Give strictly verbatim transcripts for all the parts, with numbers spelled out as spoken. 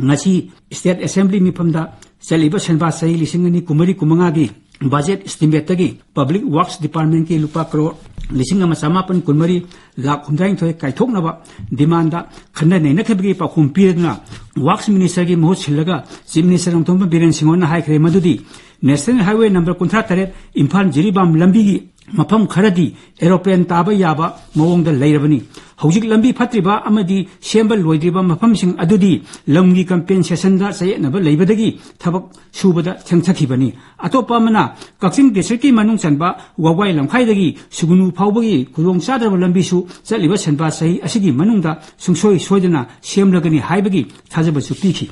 ꯉꯁꯤ State Assembly ꯃꯤꯐꯝꯗ ꯆꯠꯂꯤꯕ ꯁꯦꯟꯕꯥ ꯆꯍꯤ ꯂꯤꯁꯤꯡ ꯑꯅꯤ ꯀꯨꯟꯃꯔꯤ ꯀꯨꯟꯃꯉꯥꯒꯤ budget estimateꯇꯒꯤ Public Works Departmentꯀꯤ ꯂꯨꯄꯥ ꯀ꯭ꯔꯣꯔ ꯂꯤꯁꯤꯡ ꯑꯃ ꯆꯃꯥꯄꯟ ꯀꯨꯟꯃꯔꯤ ꯂꯥꯈ ꯍꯨꯝꯗ꯭ꯔꯥꯅꯤꯊꯣꯏ ꯀꯥꯏꯊꯣꯛꯅꯕ demandꯗ ꯈꯟꯅ ꯅꯩꯅꯈꯤꯕꯒꯤ ꯄꯥꯎꯈꯨꯝ ꯄꯤꯔꯗꯨꯅ Works Ministerꯒꯤ ꯃꯍꯨꯠ ꯁꯤꯜꯂꯒ Chief Minister ꯅꯣꯡꯊꯣꯝꯕꯝ ꯕꯤꯔꯦꯟ ꯁꯤꯡꯍꯣꯟꯅ ꯍꯥꯏꯈ꯭ꯔꯦ ꯃꯗꯨꯗꯤ National Highway number ꯀꯨꯟꯊ꯭ꯔꯥ ꯇꯔꯦꯠ ꯏꯝꯐꯥꯜ ꯖꯤꯔꯤꯕꯥꯝ ꯂꯝꯕꯤꯒꯤ ꯃꯐꯝ ꯈꯔꯗꯤ aeroplane ꯇꯥꯕ ꯌꯥꯕ ꯃꯑꯣꯡꯗ ꯂꯩꯔꯕꯅꯤ꯫ ꯍꯧꯖꯤꯛ ꯂꯝꯕꯤ ꯐꯠꯇ꯭ꯔꯤꯕ ꯑꯃꯗꯤ ꯁꯦꯝꯕ ꯂꯣꯏꯗ꯭ꯔꯤꯕ ꯃꯐꯝꯁꯤꯡ ꯑꯗꯨꯗꯤ ꯂꯝꯒꯤ compensationꯗ ꯆꯌꯦꯠꯅꯕ ꯂꯩꯕꯗꯒꯤ ꯊꯕꯛ ꯁꯨꯕꯗ ꯊꯦꯡꯊꯈꯤꯕꯅꯤ꯫ ꯑꯇꯣꯞꯄ ꯑꯃꯅ ꯀꯛꯆꯤꯡ districtꯀꯤ ꯃꯅꯨꯡ ꯆꯟꯕ ꯋꯥꯕꯒꯥꯏ ꯂꯝꯈꯥꯏꯗꯒꯤ ꯁꯨꯒꯨꯅꯨ ꯐꯥꯎꯕꯒꯤ ꯈꯨꯗꯣꯡ ꯆꯥꯗ꯭ꯔꯕ ꯂꯝꯕꯤꯁꯨ ꯆꯠꯂꯤꯕ ꯁꯦꯟꯕꯥ ꯆꯍꯤ ꯑꯁꯤꯒꯤ ꯃꯅꯨꯡꯗ ꯁꯨꯡꯁꯣꯏ ꯁꯣꯏꯗꯅ ꯁꯦꯝꯂꯒꯅꯤ ꯍꯥꯏꯕꯒꯤ ꯊꯥꯖꯕꯁꯨ ꯄꯤꯈꯤ꯫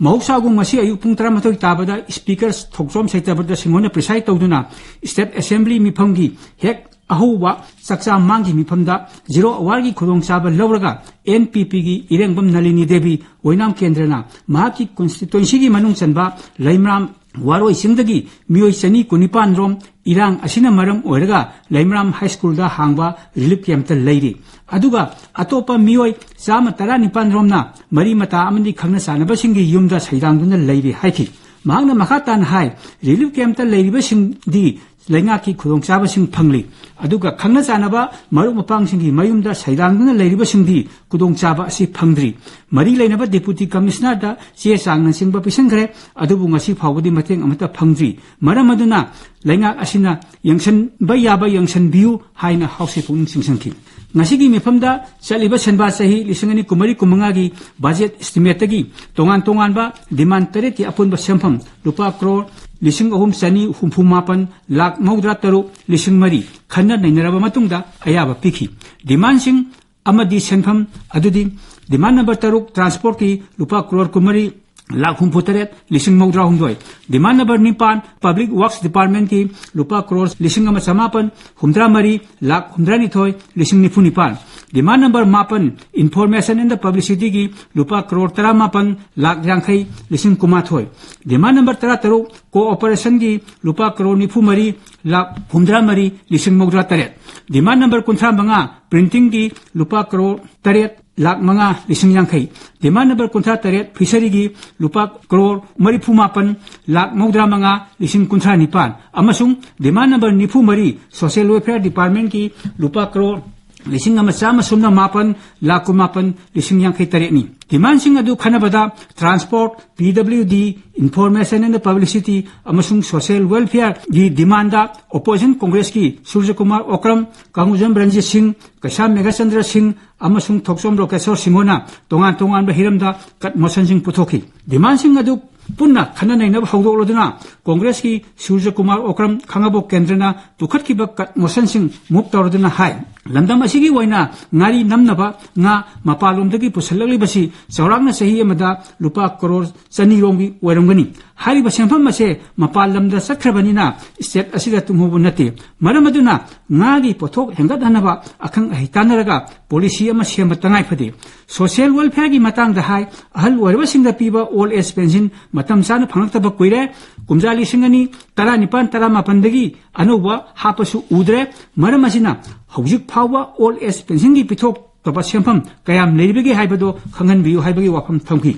ꯃꯍꯧꯁꯥꯒꯨꯝ ꯉꯁꯤ ꯑꯌꯨꯛ ꯄꯨꯡ ꯇꯔꯥꯃꯥꯊꯣꯏ ꯇꯥꯕꯗ Speaker ꯊꯣꯛꯆꯣꯝ ꯁꯩꯇꯕ꯭ꯔꯇ ꯁꯤꯡꯍꯣꯟꯅ preside ꯇꯧꯗꯨꯅ State Assembly ꯃꯤꯐꯝꯒꯤ ꯍꯦꯛ ꯑꯍꯧꯕ ꯆꯥꯛꯆꯥ ꯃꯥꯡꯒꯤ ꯃꯤꯐꯝꯗ zero hourꯒꯤ ꯈꯨꯗꯣꯡꯆꯥꯕ ꯂꯧꯔꯒ NPPꯒꯤ ꯏꯔꯦꯡꯕꯝ ꯅꯂꯤꯅꯤ ꯗꯦꯕꯤ ꯑꯣꯏꯅꯥꯝ ꯀꯦꯟꯗ꯭ꯔꯅ ꯃꯍꯥꯛꯀꯤ constituencyꯒꯤ ꯃꯅꯨꯡ ꯆꯟꯕ ꯂꯩꯃꯔꯥꯝ ꯋꯥꯔꯣꯏ ꯆꯤꯡꯗꯒꯤ ꯃꯤꯑꯣꯏ ꯆꯅꯤ ꯀꯨꯟꯅꯤꯄꯥꯟ ꯔꯣꯝ ꯏꯔꯥꯡ ꯑꯁꯤꯅ ꯃꯔꯝ ꯑꯣꯏꯔꯒ ꯂꯩꯃꯔꯥꯝ High Schoolꯗ ꯍꯥꯡꯕ relief campꯇ ꯂꯩꯔꯤ꯫ ꯑꯗꯨꯒ ꯑꯇꯣꯞꯄ ꯃꯤꯑꯣꯏ ꯆꯥꯝꯃ ꯇꯔꯥꯅꯤꯄꯥꯟ ꯔꯣꯝꯅ ꯃꯔꯤ ꯃꯇꯥ ꯑꯃꯗꯤ ꯈꯪꯅ ꯆꯥꯟꯅꯕꯁꯤꯡꯒꯤ ꯌꯨꯝꯗ ꯁꯩꯗꯥꯡꯗꯨꯅ ꯂꯩꯔꯤ ꯍꯥꯏꯈꯤ꯫ ꯃꯍꯥꯛꯅ ꯃꯈꯥ ꯇꯥꯅ ꯍꯥꯏ, relief campꯇ ꯂꯩꯔꯤꯕꯁꯤꯡꯗꯤ ꯂꯩꯉꯥꯛꯀꯤ ꯈꯨꯗꯣꯡꯆꯥꯕꯁꯤꯡ ꯐꯪꯂꯤ꯫ ꯑꯗꯨꯒ ꯈꯪꯅ ꯆꯥꯟꯅꯕ ꯃꯔꯨꯞ ꯃꯄꯥꯡꯁꯤꯡꯒꯤ ꯃꯌꯨꯝꯗ ꯁꯩꯗꯥꯡꯗꯨꯅ ꯂꯩꯔꯤꯕꯁꯤꯡꯗꯤ ꯈꯨꯗꯣꯡꯆꯥꯕ ꯑꯁꯤ ꯐꯪꯗ꯭ꯔꯤ꯫ ꯃꯔꯤ ꯂꯩꯅꯕ Deputy Commissionerꯗ ꯆꯦ ꯆꯥꯡꯅꯆꯤꯡꯕ ꯄꯤꯁꯤꯟꯈ꯭ꯔꯦ, ꯑꯗꯨꯕꯨ ꯉꯁꯤ ꯐꯥꯎꯕꯗꯤ ꯃꯇꯦꯡ ꯑꯃꯠꯇ ꯐꯪꯗ꯭ꯔꯤ꯫ ꯃꯔꯝ ꯑꯗꯨꯅ ꯂꯩꯉꯥꯛ ꯑꯁꯤꯅ ꯌꯦꯡꯁꯤꯟꯕ ꯌꯥꯕ ꯌꯦꯡꯁꯤꯟꯕꯤꯌꯨ ꯍꯥꯏꯅ ꯍꯥꯎꯁꯤ ꯄꯨꯛꯅꯤꯡ ꯆꯤꯡꯁꯤꯟꯈꯤ꯫ ꯉꯁꯤꯒꯤ ꯃꯤꯐꯝꯗ ꯆꯠꯂꯤꯕ ꯁꯦꯟꯕꯥ ꯆꯍꯤ ꯂꯤꯁꯤꯡ ꯑꯅꯤ ꯀꯨꯟꯃꯔꯤ ꯀꯨꯟꯃꯉꯥꯒꯤ budget estimateꯇꯒꯤ ꯇꯣꯉꯥꯟ ꯇꯣꯉꯥꯟꯕ demand ꯇꯔꯦꯠꯀꯤ ꯑꯄꯨꯟꯕ ꯁꯦꯟꯐꯝ ꯂꯨꯄꯥ ꯀ꯭ꯔꯣꯔ ꯂꯤꯁꯤꯡ ꯑꯍꯨꯝ ꯆꯅꯤ ꯍꯨꯝꯐꯨ ꯃꯥꯄꯟ ꯂꯥꯈ ꯃꯧꯗ꯭ꯔꯥ ꯇꯔꯨꯛ ꯂꯤꯁꯤꯡ ꯃꯔꯤ ꯈꯟꯅ ꯅꯩꯅꯔꯕ ꯃꯇꯨꯡꯗ ꯑꯌꯥꯕ ꯄꯤꯈꯤ꯫ Demandꯁꯤꯡ ꯑꯃꯗꯤ ꯁꯦꯟꯐꯝ ꯑꯗꯨꯗꯤ demand number ꯇꯔꯨꯛ transportꯀꯤ ꯂꯨꯄꯥ ꯀ꯭ꯔꯣꯔ ꯀꯨꯟꯃꯔꯤ ꯂꯥꯈ ꯍꯨꯝꯐꯨ ꯇꯔꯦꯠ ꯂꯤꯁꯤꯡ ꯃꯧꯗ꯭ꯔꯥ ꯍꯨꯝꯗꯣꯏ, demand number ꯅꯤꯄꯥꯟ Public Works Departmentꯀꯤ ꯂꯨꯄꯥ ꯀ꯭ꯔꯣꯔ ꯂꯤꯁꯤꯡ ꯑꯃ ꯆꯃꯥꯄꯟ ꯍꯨꯝꯗ꯭ꯔꯥ ꯃꯔꯤ ꯂꯥꯈ ꯍꯨꯝꯗ꯭ꯔꯥ ꯅꯤꯊꯣꯏ ꯂꯤꯁꯤꯡ ꯅꯤꯐꯨ ꯅꯤꯄꯥꯟ, demand number ꯃꯥꯄꯟ Information and Publicityꯒꯤ ꯂꯨꯄꯥ ꯀ꯭ꯔꯣꯔ ꯇꯔꯥꯃꯥꯄꯟ ꯂꯥꯈ ꯌꯥꯡꯈꯩ ꯂꯤꯁꯤꯡ ꯀꯨꯟꯃꯥꯊꯣꯏ, demand number ꯇꯔꯥ ꯇꯔꯨꯛ Cooperationꯒꯤ ꯂꯨꯄꯥ ꯀ꯭ꯔꯣꯔ ꯅꯤꯐꯨ ꯃꯔꯤ ꯂꯥꯈ ꯍꯨꯝꯗ꯭ꯔꯥ ꯃꯔꯤ ꯂꯤꯁꯤꯡ ꯃꯧꯗ꯭ꯔꯥ ꯇꯔꯦꯠ, demand number ꯀꯨꯟꯊ꯭ꯔꯥ ꯃꯉꯥ Printingꯒꯤ ꯂꯨꯄꯥ ꯀ꯭ꯔꯣꯔ ꯇꯔꯦꯠ ꯂꯥꯈ ꯃꯉꯥ ꯂꯤꯁꯤꯡ ꯌꯥꯡꯈꯩ, demand number ꯀꯨꯟꯊ꯭ꯔꯥ ꯇꯔꯦꯠ fisheryꯒꯤ ꯂꯨꯄꯥ ꯀ꯭ꯔꯣꯔ ꯃꯔꯤꯐꯨ ꯃꯥꯄꯟ ꯂꯥꯈ ꯃꯧꯗ꯭ꯔꯥ ꯃꯉꯥ ꯂꯤꯁꯤꯡ ꯀꯨꯟꯊ꯭ꯔꯥ ꯅꯤꯄꯥꯟ, ꯑꯃꯁꯨꯡ demand number ꯅꯤꯐꯨ ꯃꯔꯤ social welfare departmentꯀꯤ ꯂꯨꯄꯥ ꯀ꯭ꯔꯣꯔ ꯂꯤꯁꯤꯡ ꯑꯃ ꯆꯥꯝꯃ ꯁꯨꯞꯅ ꯃꯥꯄꯟ ꯂꯥꯈ ꯀꯨꯟꯃꯥꯄꯟ ꯂꯤꯁꯤꯡ ꯌꯥꯡꯈꯩ ꯇꯔꯦꯠꯅꯤ꯫ Demandꯁꯤꯡ ꯑꯗꯨ ꯈꯟꯅꯕꯗ transport, PWD, information and publicity ꯑꯃꯁꯨꯡ social welfareꯒꯤ demandꯗ opposition Congressꯀꯤ ꯁꯨꯔꯖꯀꯨꯃꯥꯔ ꯑꯣꯀ꯭ꯔꯝ, ꯀꯥꯡꯒꯨꯖꯝ ꯔꯟꯖꯤꯠ ꯁꯤꯡ, ꯀꯩꯁꯥꯝ ꯃꯦꯘꯆꯟꯗ꯭ꯔ ꯁꯤꯡ ꯑꯃꯁꯨꯡ ꯊꯣꯛꯆꯣꯝ ꯂꯣꯀꯦꯁꯣꯔ ꯁꯤꯡꯍꯣꯅ ꯇꯣꯉꯥꯟ ꯇꯣꯉꯥꯟꯕ ꯍꯤꯔꯝꯗ cut motionꯁꯤꯡ ꯄꯨꯊꯣꯛꯈꯤ꯫ Demandꯁꯤꯡ ꯑꯗꯨ ꯄꯨꯟꯅ ꯈꯟꯅ ꯅꯩꯅꯕ ꯍꯧꯗꯣꯛꯂꯗꯨꯅ Congressꯀꯤ ꯁꯨꯔꯖꯀꯨꯃꯥꯔ ꯑꯣꯀ꯭ꯔꯝ ꯈꯥꯉꯕꯣꯛ ꯀꯦꯟꯗ꯭ꯔꯅ ꯄꯨꯈꯠꯈꯤꯕ cut motionꯁꯤꯡ move ꯇꯧꯔꯗꯨꯅ ꯍꯥꯏ, ꯂꯝꯗꯝ ꯑꯁꯤꯒꯤ ꯑꯣꯏꯅ ꯉꯥꯔꯤ ꯅꯝꯅꯕ ꯉꯥ ꯃꯄꯥꯟꯂꯣꯝꯗꯒꯤ ꯄꯨꯁꯤꯜꯂꯛꯂꯤꯕꯁꯤ ꯆꯥꯎꯔꯥꯛꯅ ꯆꯍꯤ ꯑꯃꯗ ꯂꯨꯄꯥ ꯀ꯭ꯔꯣꯔ ꯆꯅꯤ ꯔꯣꯝꯒꯤ ꯑꯣꯏꯔꯝꯒꯅꯤ꯫ ꯍꯥꯏꯔꯤꯕ ꯁꯦꯟꯐꯝ ꯑꯁꯦ ꯃꯄꯥꯟ ꯂꯝꯗ ꯆꯠꯈ꯭ꯔꯕꯅꯤꯅ state ꯑꯁꯤꯗ ꯇꯨꯡꯍꯧꯕ ꯅꯠꯇꯦ꯫ ꯃꯔꯝ ꯑꯗꯨꯅ ꯉꯥꯒꯤ ꯄꯣꯠꯊꯣꯛ ꯍꯦꯟꯒꯠꯍꯟꯅꯕ ꯑꯈꯪ ꯑꯍꯩ ꯇꯥꯟꯅꯔꯒ policy ꯑꯃ ꯁꯦꯝꯕ ꯇꯉꯥꯏ ꯐꯗꯦ꯫ Social welfareꯒꯤ ꯃꯇꯥꯡꯗ ꯍꯥꯏ, ꯑꯍꯜ ꯑꯣꯏꯔꯕꯁꯤꯡꯗ ꯄꯤꯕ old age pension ꯃꯇꯝ ꯆꯥꯅ ꯐꯪꯂꯛꯇꯕ ꯀꯨꯏꯔꯦ꯫ ꯀꯨꯝꯖꯥ ꯂꯤꯁꯤꯡ ꯑꯅꯤ ꯇꯔꯥꯅꯤꯄꯥꯟ ꯇꯔꯥꯃꯥꯄꯟꯗꯒꯤ ꯑꯅꯧꯕ ꯍꯥꯞꯄꯁꯨ ꯎꯗ꯭ꯔꯦ꯫ ꯃꯔꯝ ꯑꯁꯤꯅ ꯍꯧꯖꯤꯛ ꯐꯥꯎꯕ old age pensionꯒꯤ ꯄꯤꯊꯣꯛꯇꯕ ꯁꯦꯟꯐꯝ ꯀꯌꯥꯝ ꯂꯩꯔꯤꯕꯒꯦ ꯍꯥꯏꯕꯗꯨ ꯈꯪꯍꯟꯕꯤꯌꯨ ꯍꯥꯏꯕꯒꯤ ꯋꯥꯐꯝ ꯊꯝꯈꯤ꯫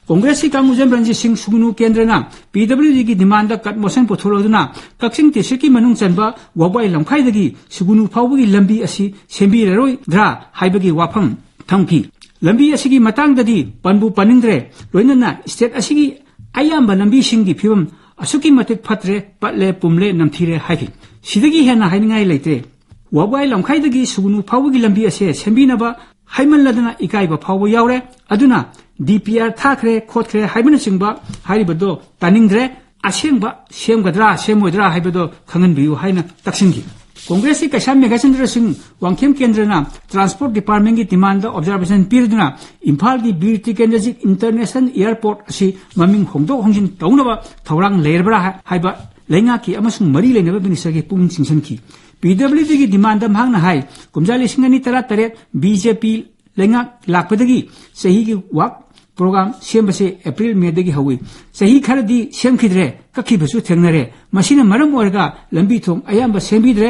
Congressꯀꯤ ꯀꯥꯡꯕꯨꯖꯝ ꯔꯟꯖꯤꯠ ꯁꯤꯡ ꯁꯨꯒꯅꯨ ꯀꯦꯟꯗ꯭ꯔꯅ PWDꯒꯤ demandꯗ cut motion ꯄꯨꯊꯣꯔꯛꯗꯨꯅ ꯀꯛꯆꯤꯡ districtꯀꯤ ꯃꯅꯨꯡ ꯆꯟꯕ ꯋꯥꯕꯥꯏ ꯂꯝꯈꯥꯏꯗꯒꯤ ꯁꯨꯒꯅꯨ ꯐꯥꯎꯕꯒꯤ ꯂꯝꯕꯤ ꯑꯁꯤ ꯁꯦꯝꯕꯤꯔꯔꯣꯏꯗ꯭ꯔꯥ ꯍꯥꯏꯕꯒꯤ ꯋꯥꯐꯝ ꯊꯝꯈꯤ꯫ ꯂꯝꯕꯤ ꯑꯁꯤꯒꯤ ꯃꯇꯥꯡꯗꯗꯤ ꯄꯟꯕꯨ ꯄꯟꯅꯤꯡꯗ꯭ꯔꯦ꯫ ꯂꯣꯏꯅꯅ state ꯑꯁꯤꯒꯤ ꯑꯌꯥꯝꯕ ꯂꯝꯕꯤꯁꯤꯡꯒꯤ ꯐꯤꯕꯝ ꯑꯁꯨꯛꯀꯤ ꯃꯇꯤꯛ ꯐꯠꯇ꯭ꯔꯦ, ꯄꯠꯂꯦ, ꯄꯨꯝꯂꯦ, ꯅꯝꯊꯤꯔꯦ ꯍꯥꯏꯈꯤ꯫ ꯁꯤꯗꯒꯤ ꯍꯦꯟꯅ ꯍꯥꯏꯅꯤꯡꯉꯥꯏ ꯂꯩꯇ꯭ꯔꯦ꯫ ꯋꯥꯕꯥꯏ ꯂꯝꯈꯥꯏꯗꯒꯤ ꯁꯨꯒꯅꯨ ꯐꯥꯎꯕꯒꯤ ꯂꯝꯕꯤ ꯑꯁꯦ ꯁꯦꯝꯕꯤꯅꯕ ꯍꯥꯏꯃꯜꯂꯗꯅ ꯏꯀꯥꯏꯕ ꯐꯥꯎꯕ ꯌꯥꯎꯔꯦ꯫ ꯑꯗꯨꯅ DPR ꯊꯥꯈ꯭ꯔꯦ, ꯈꯣꯠꯈ꯭ꯔꯦ ꯍꯥꯏꯕꯅꯆꯤꯡꯕ ꯍꯥꯏꯔꯤꯕꯗꯣ ꯇꯥꯅꯤꯡꯗ꯭ꯔꯦ꯫ ꯑꯁꯦꯡꯕ ꯁꯦꯝꯒꯗ꯭ꯔꯥ ꯁꯦꯝꯃꯣꯏꯗ꯭ꯔꯥ ꯍꯥꯏꯕꯗꯣ ꯈꯪꯍꯟꯕꯤꯌꯨ ꯍꯥꯏꯅ ꯇꯛꯁꯤꯟꯈꯤ꯫ Congressꯀꯤ ꯀꯩꯁꯥꯝ ꯃꯦꯘꯆꯟꯗ꯭ꯔ ꯁꯤꯡ ꯋꯥꯡꯈꯦꯝ ꯀꯦꯟꯗ꯭ꯔꯅ transport departmentꯀꯤ demandꯗ observation ꯄꯤꯔꯗꯨꯅ ꯏꯝꯐꯥꯜꯒꯤ ꯕꯤꯔ ꯇꯤꯀꯦꯟꯗ꯭ꯔꯖꯤꯠ International Airport ꯑꯁꯤ ꯃꯃꯤꯡ ꯍꯣꯡꯗꯣꯛ ꯍꯣꯡꯖꯤꯟ ꯇꯧꯅꯕ ꯊꯧꯔꯥꯡ ꯂꯩꯔꯕ꯭ꯔꯥ ꯍꯥꯏꯕ ꯂꯩꯉꯥꯛꯀꯤ ꯑꯃꯁꯨꯡ ꯃꯔꯤ ꯂꯩꯅꯕ ministerꯒꯤ ꯄꯨꯛꯅꯤꯡ ꯆꯤꯡꯁꯤꯟꯈꯤ꯫ PWDꯒꯤ demandꯗ ꯃꯍꯥꯛꯅ ꯍꯥꯏ, ꯀꯨꯝꯖꯥ ꯂꯤꯁꯤꯡ ꯑꯅꯤ ꯇꯔꯥ ꯇꯔꯦꯠ BJP ꯂꯩꯉꯥꯛ ꯂꯥꯛꯄꯗꯒꯤ ꯆꯍꯤꯒꯤ ꯋꯥꯛ ꯄ꯭ꯔꯣꯒ꯭ꯔꯥꯝ ꯁꯦꯝꯕꯁꯦ ꯑꯦꯄ꯭ꯔꯤꯜ, ꯃꯦꯗꯒꯤ ꯍꯧꯏ꯫ ꯆꯍꯤ ꯈꯔꯗꯤ ꯁꯦꯝꯈꯤꯗ꯭ꯔꯦ, ꯀꯛꯈꯤꯕꯁꯨ ꯊꯦꯡꯅꯔꯦ꯫ ꯃꯁꯤꯅ ꯃꯔꯝ ꯑꯣꯏꯔꯒ ꯂꯝꯕꯤ ꯊꯣꯡ ꯑꯌꯥꯝꯕ ꯁꯦꯝꯕꯤꯗ꯭ꯔꯦ꯫